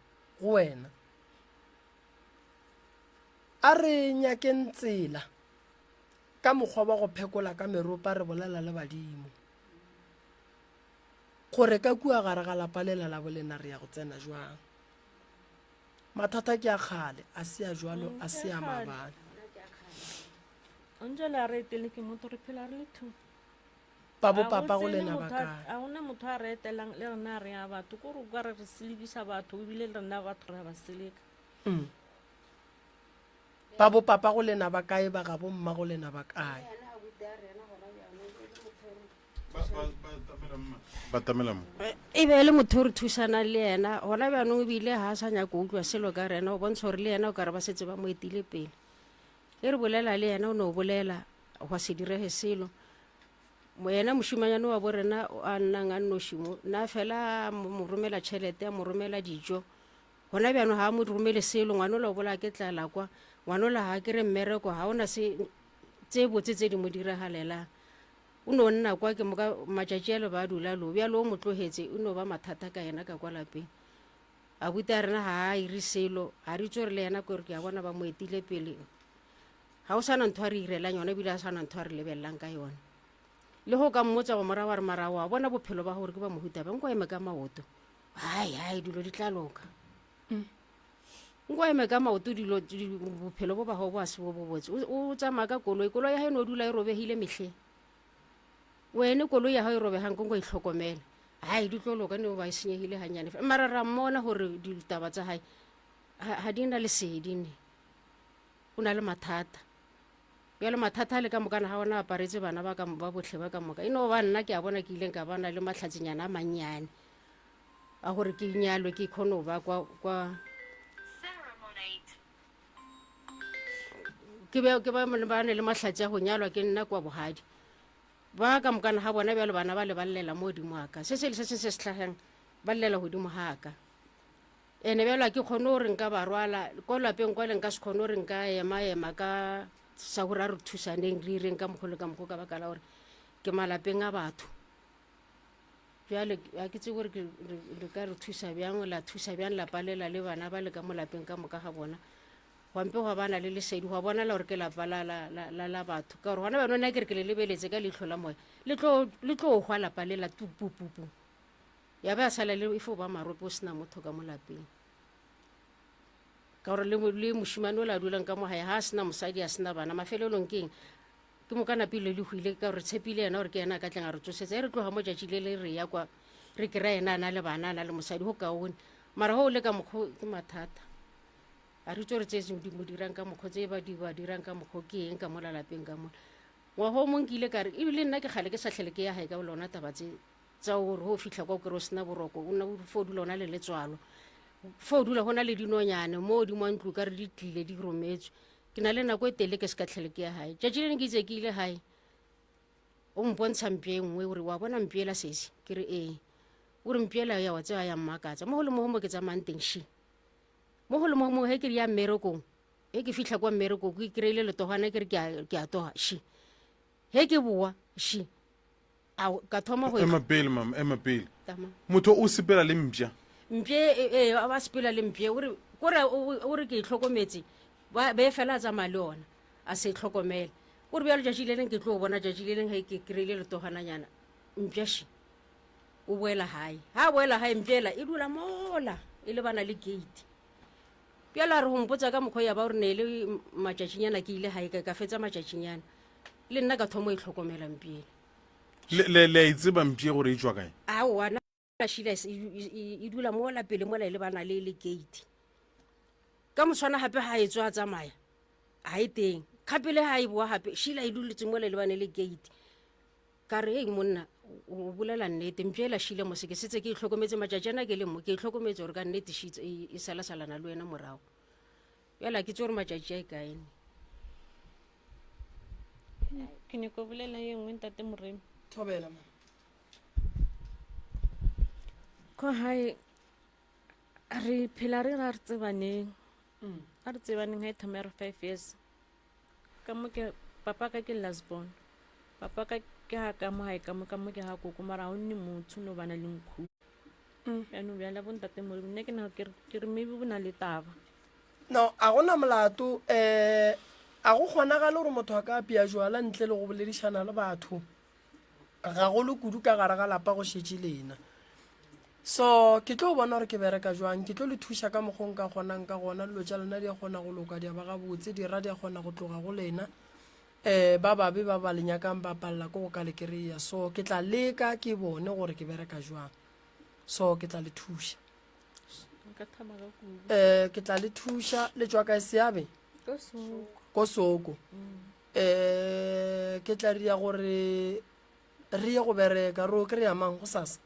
go wena, a re nyakeng tsela Ka mokgwa wa go phekola ka meropa re bolela le badimo gore ka kua gare ga lapa lela la bolena re ya go tsena jwang. Mathata ke a kgale, a se a jwalo, a se a maabane. Ntse le a re etele ke motho re phela re le two. Ba bo papa go lena ba kae? A gona motho a re etelang le rena re ya batho ko re ka re re selekisa batho ebile le rena batho re a ba seleka. Mm. Ba bo papa go lena ba kae ba gabo mma go lena ba kae? Batamela mo. E be e le motho o re thusanang le yena gona bjanong ebile ga a sa nyaka go utlwa selo ka rena o bontsha gore le yena o ka re ba setse ba mo etile pele ge re bolela le yena o no bolela gwa se direge selo yena mošimanyane wa bo rena a nnang a nnoši mo na fela a mo romela tšhelete a mo romela dijo Gona bjano ga a mo romele selo, ngwanola o bolaya ke tlala kwa, ngwanola ga a kere mmereko, ga ona se tse botse tse di mo diragalelang. O no nna kwa ke moka matšatši a le ba dula lo, bjalo o mo tlogetse, o no ba mathata ka yena ka kwa lapeng. Abuti a rena ga a ire selo, ga re itse gore le yena kore ke a bona ba mo etile pele. Ga o sana ntho a re irelang yona ebile ga sana ntho a re lebelelang ka yona. Le go ka mmotsa go morago wa re mara wa bona bophelo ba gore ke ba mohuta bjang, nko eme ka maoto. Hai, hai, dilo di tla loka. Mm. Nko eme ka maoto dilo bophelo bo bago bo a se bo bobotse. O tsamaya ka koloi, koloi ya gae no dula e robegile mehleng. Wene koloi ya gago e robegang ko nko e hlokomela. Hai, di tlo loka ne ba e senyegile ganyane. Mara ra mmona gore ditaba tsa gae ga di na lesedi ne. O na le mathata. Bjale mathata a le ka mokana ga ona aparetse bana ba ka ba bohle ba ka moka. E no ba nna ke a bona ke ileng ka bana le mahlatsenyana a mannyane. A gore ke nyalwe ke kgone go ba kwa kwa ke be ke ba ba ne le mahlatse a go nyalwa ke nna kwa bogadi ba ka mokana ga bona bjalo bana ba le ba llela mo godimo ga ka se se le se se se se tlhagang ba llela godimo ga ka ene bjalo a ke kgone gore nka ba rwala ko lapeng kwa le nka se kgone gore nka ema ema ka sa gore a re thusaneng re ireng ka mokgwa le ka mokgwa ka baka la gore ke malapeng a batho Bjale ga ke tsebe gore le ka re thusa bjang, la thusa bjang lapa lela le bana ba le ka mo lapeng ka moka ga bona. Gwa mpe gwa bana le lesedi, gwa bonala gore ke lapa la, la, la, la, la batho. Ka gore gona bjano nna ke re ke le lebeletse ka leihlo la moya, le tlo, le tlo hwa lapa lela tu pu pu pu. Ya ba ya sala le e fo ba marope o sena motho ka mo lapeng. Ka gore le, le mošemane o la dulang ka mo gae ga a sena mosadi a sena bana, mafelelong ke eng? Ke moka napile le hwile ka gore re tshepile yena gore ke yena a ka tleng a re tsosetsa. E re tloga mo tšatši le le re ya kwa re kry-a yena a na le bana a na le mosadi go kaone. Mara go o le ka mokgo ke mathata. A re tso re tse di mo dirang ka mokgo tse ba di ba dirang ka mokgo ke eng ka mola lapeng ka mola. Ngwaga o mong ke ile ka re ebile nna ke kgale ke sa tlhele ke ya gae ka lona taba tse tsa gore go fitlha kwa o kry o sena boroko o nna fo dula o na le letswalo fo dula go na le dinonyane mo godimo wa ntlo ka re di tlile di rometswe ke na le nako e tele ke se ka tlhele ke ya gae tšatši le leng ke itse ke ile gae o mpontsha mpša e nngwe o re wa bona mpša ela sesi ke re ee o re mpša ela ya wa tseba ya mmakatsa mo go le mo go mo ke tsamayang teng shi mo go le mo mo he ke re ya mmerekong he ke fitlha kwa mmerekong ke kry-ile letogwana ke re ke a toga shi he ke boa shi a ka thoma go ema pele mama ema pele motho o sepela le mpša mpše e, e, ba sepela le mpše o re kore o re ke e tlhokometse be fela a tsamaya le yona a se tlhokomele o re bjalo tšatši le leng ke tlo bona tšatši le leng ge ke kry-ile letogananyana mpša še o boela gae ga a boela gae mpšela e dula mola e lebana le gate bjalo a re go mpotsa ka mokgwa ya ba gore ne e le matšatšinyana ke ile gae ka fetsa matšatšinyana le nna ka thomo e tlhokomela mpšela Le, le, le a e tseba mpše gore e tšwa kae? Aowa, na Sheila e, e, e, e dula mola pele mola e lebana le le gate. Ka moswana gape ga e tswa a tsamaya, ga e teng. Gape le ga e boa gape, Sheila e duletse mola e lebane le gate. Ka re, ei monna, o bolela nnete, mpše ela Sheila mose ke setse ke e tlhokometse matšatši ana ke le mo, ke e tlhokometse gore ka nnete she e, e salasalana le wena morago. Bjale a ke tse gore matšatši a e kae ne. Ke nyako bolela ye nngwe ntate Moremi. Thobela mama. Ko hae re phela re ra re tsebaneng. Mm. A re tsebaneng ha e thoma ya re 5 years. Ka mo ke papa ka ke last born. Papa ka ke ha ka mo hae ka mo ka mo ke ha koko mara ha o nne motho no bana le nkhu. Mm. Jaanong bjale bo ntate Moremi nna ke na ke re maybe bo na le taba. No, a go na molato. Um a go kgonagale gore motho a ka apea jwala ntle le go boledišana le batho, gagolo kudu ka gare ga lapa go šetše lena. So ke tlo bona gore ke bereka jwang, ke tlo le thuša ka mokgwa o nka kgonang ka gona. Dilo tša lena di a kgona go loka, di a ba gabotse, dira di a kgona go tloga go lena. Um ba babe ba ba le nyakang ba palela ke go ka le kry-a. So ke tla leka ke bone gore ke bereka jwang. So ke tla le thuša. Nka thaba ka kudu. Eh, ke tla le thuša le tšwa kae seabe Ko soko. ko soko eh ke tla ria gore re ye go bereka re o kry-a mang go sasa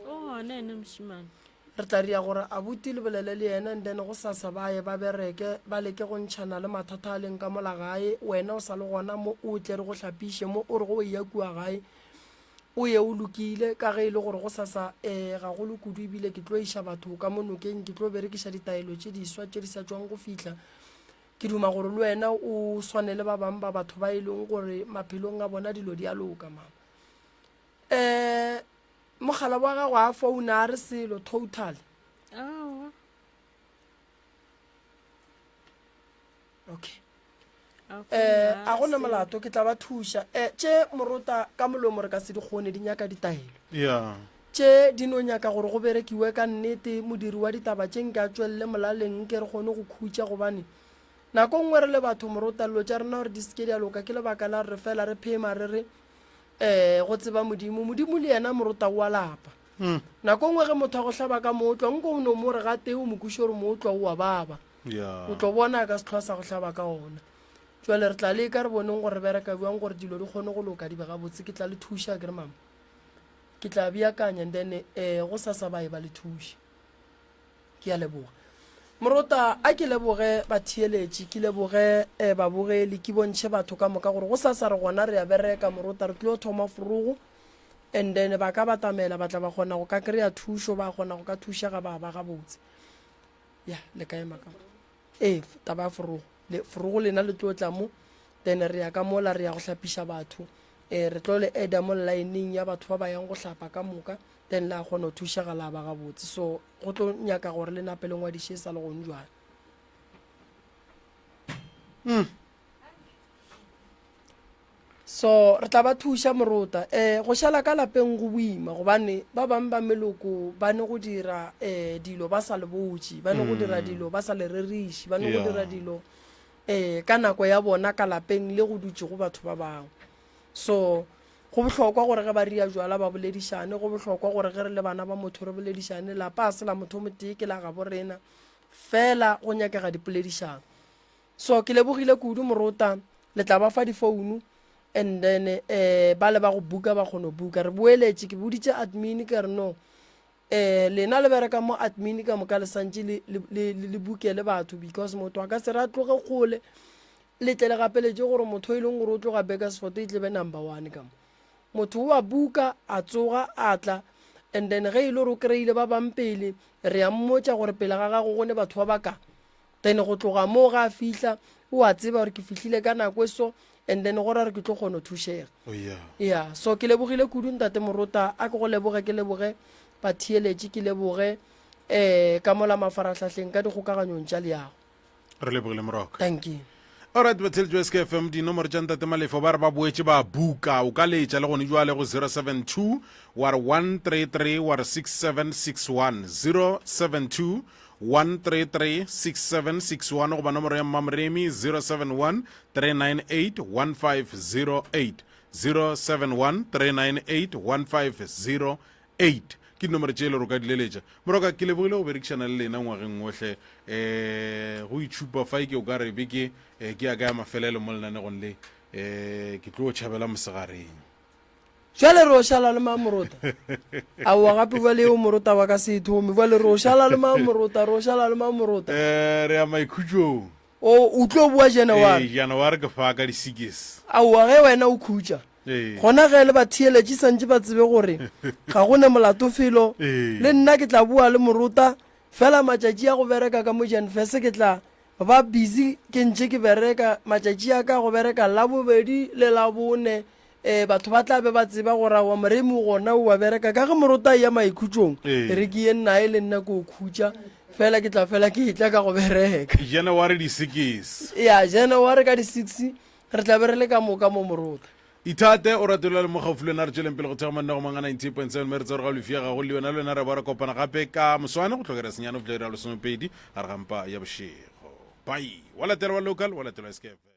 O gona ene mošemane. re tla ria gore abuti le bolele le yena and then go sasa ba ye ba bereke ba leke go ntšhana le mathata a leng ka mola gae wena o sa le gona mo o tle re go hlapiše mo o re go eya kua gae O ye o lokile, ka ge e le gore gosasa e gagolo kudu ebile ke tlo iša batho ka mo nokeng, ke tlo berekiša ditaelo tše diswa tše di sa tšwang go fihla. Ke duma gore le wena o swane le ba bangwe ba batho ba e leng gore maphelong a bona dilo di a loka, mama. Um mogala wa gago a founa a re selo totally. Aowa. Okay. Eh, a gona molato ke tla ba thuša eh, tše morota ka molomo re ka se di kgone di nyaka ditaelo yeah. tše di no nyaka gore go berekiwe ka nnete modiri wa ditaba tše nke a tšwelele molaleng nke re kgone go khutša gobane nako nngwe re le batho morota dilo tša rena gore di seke di a loka ke lebaka la re fela re phema re re um go tseba modimo modimo le yena morota o a lapa mm. nako nngwe ge motho a go hlaba ka mootlwa nko o no mo re gatee o mo kweše gore mootlwa o a baba Yeah. O tlo bona a ka se tlhoa sa go hlaba ka ona. Jwale re tla leka re boneng gore re bereka bjang gore dilo di kgone go loka di be gabotse. Ke tla le thuša akere mama? Ke tla beakanya and then eh go sasa ba ye ba le thuše. Ke a leboga. Morota a ke leboge batheeletši, ke leboge eh, babogeli, ke bontšhe batho ka moka gore go sasa re gona re a bereka morota re tlo thoma forogo and then ba ka batamela ba tla ba kgona go ka kry-a thušo ba kgona go ka thušega ba ba gabotse. Ya, le ka ema ka mo. Ee, taba ya forogo. Le, forogo lena le tlo tla mo, then re ya ka mola re ya go hlapiša batho. Eh, re tlo le adda mo line-eng ya batho ba ba yang go hlapa ka moka, then la kgona go thušega la ba gabotse. So, go tlo nyaka gore le nape le ngwadiše e sa le gone jwale. Mm. So re tla ba thuša morota. Um go šala ka lapeng go boima gobane ba bangwe ba meloko ba ne go dira um dilo ba sa le botše, ba ne go dira mm. dilo ba sa le reriše, ba ne go dira dilo. um ka nako ya bona ka lapeng le go dutšego batho ba bangwe. So go bohlokwa gore ge ba ria jwala ba boledišane, go bohlokwa gore ge re le bana ba motho re boledišane. Lapa a se la motho o motee, ke la gabo rena, fela go nyakega dipoledišano. So ke lebogile kudu morota, le tla ba fa difounu and then eh ba le ba go buka ba kgone go buka. Re boeletše, ke boditše admin ka re no eh lena le bereka mo admin ka moka le santše le le le bukele batho because motho a ka se re a tloge kgole le tle le gapeletše gore motho e leng gore o tloga Burgersfort e tle be number one ka mo. Motho o a buka a tsoga a tla and then ge e le gore o kry-ile ba bang pele re a mmotša gore pele ga gago go ne batho ba ba ka then go tloga moo ga a fihla o a tseba gore ke fihlile ka nako e so and then go ra gore ke tlo kgona go thušega Oh, yeah. ya so ke lebogile kudu ntate morota a ke go leboge ke leboge batheeletši ke leboge um ka mola mafarahlahleng ka dikgokaganyong tša leago re lebogile moroka thank you alright batheletši ba skfm dinomoro tša ntate malefo ba re ba boetše ba buka o ka letša le gone jwale go 072 wa re 133 wa re 6761 072 133 6761 goba nomoro ya mmamoremi 071 398 1508 071 398 1508 ke dinomoro tše e le gore o ka di leletša moroka ke lebogile go berekišana le lena ngwageng ohle um go itšhupa fa ke o ka re beke um ke ya ka ya mafelelo mo lenanegong le um ke tlo tšhabela mosegareng Jwale re o šala le mang morota? Aowa gape bjale eo morota wa ka se e thome. Bjale re o šala le mang morota? Re o šala le mang morota? Eh, re ya maikhutšong. O, o tlo boa January. Ee, January ke fa ka di-six. Aowa ge wena o khutša. Ee. Gona ge le batheeletši santše ba tsebe gore ga go ne molato felo. Ee. Le nna ke tla boa le morota, fela matšatši a go bereka ka mo Janfese ke tla ba busy ke ntše ke bereka matšatši a ka go bereka Labobedi le Labone um batho ba tla be ba tseba gore aowa Moremi o gona o a bereka ka ge morota a eya maikhutšong Ee. e re ke ye naye le nna ke o khutša fela ke tla fela ke etla ka go bereka January di-six ya January ka di-six re tla be re le ka moka mo morota Ithate o rate le mo gaufi le wena re tšweleng pele go thekga mannego mang a 98.7 mme re tsere ga lefi ya gago le wena le wena re ba re kopana gape ka moswane go tlhokera senyane go fihla iri ya lesomepedi gare ga mpa ya bošego bai wa latela wa local wa latela SKF.